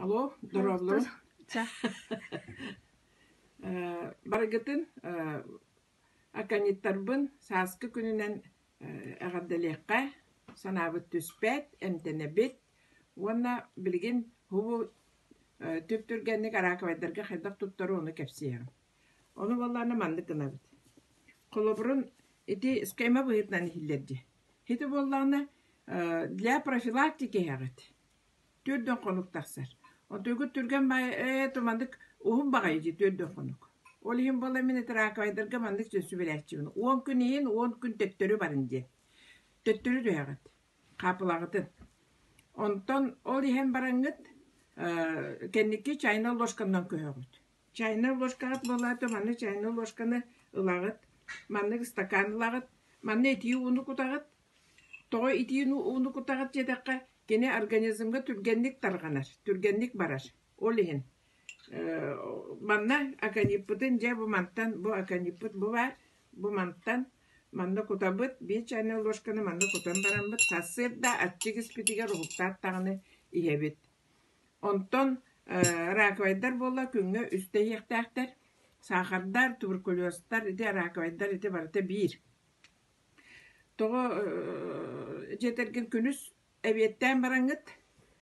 Алло, дорооболорун. Барыгытын акониттарбын сааскы күнүнэн эҕэрдэлиэххэ, санаабыт түспэт, эмтэнэбит уонна билигин һубу түп-түргэнник араакабайдарга хайдах туттару ону кэпсиэҕим. Ону буоллаҕына маннык гынабыт. Холобурун ити схема быһыытынан иһиллэр дии. Ити буоллаҕына для профилактики иһэҕит. Түөрдөн хонук тахсар. Онтуйгут түргэн баҕайы ээ маннык уһун баҕайы дии түөрдөн хонук. Ол иһин буолла мин ытыраакабайдарга маннык сүбэлээччибин. 10 күн иһин, 10 күн төттөрү барын диэн. Төттөрү түһэҕит. Хаапылаҕытын. Онтон ол иһэн бараҥҥыт кэнники чайнай ложканан көһөҕүт. Чайнай ложкаҕыт буолаата манна чайнай ложканы ылаҕыт, маннык ыстакаан ылаҕыт, манна итии ууну кутаҕыт. Тоҕо итии ууну кутаҕыт диэтэххэ, кини организмҥа түргэнник тарҕанар, түргэнник барар. Ол иһин манна акониппытын дьэ бу мантан бу акониппыт бу баар, бу мантан манна кутабыт, биир чайнай ложканы манна кутан бараммыт сарсыарда аччык испитигэр уһуктаат даҕаны иһэбит. Онтон раковайдар буолла күҥҥэ үстэ иһиэхтээхтэр. Саахардар, туберкулезтар ити раковайдар ити барыта биир. Тоҕо дьиэтэргин күнүс эбиэттээн бараҥҥыт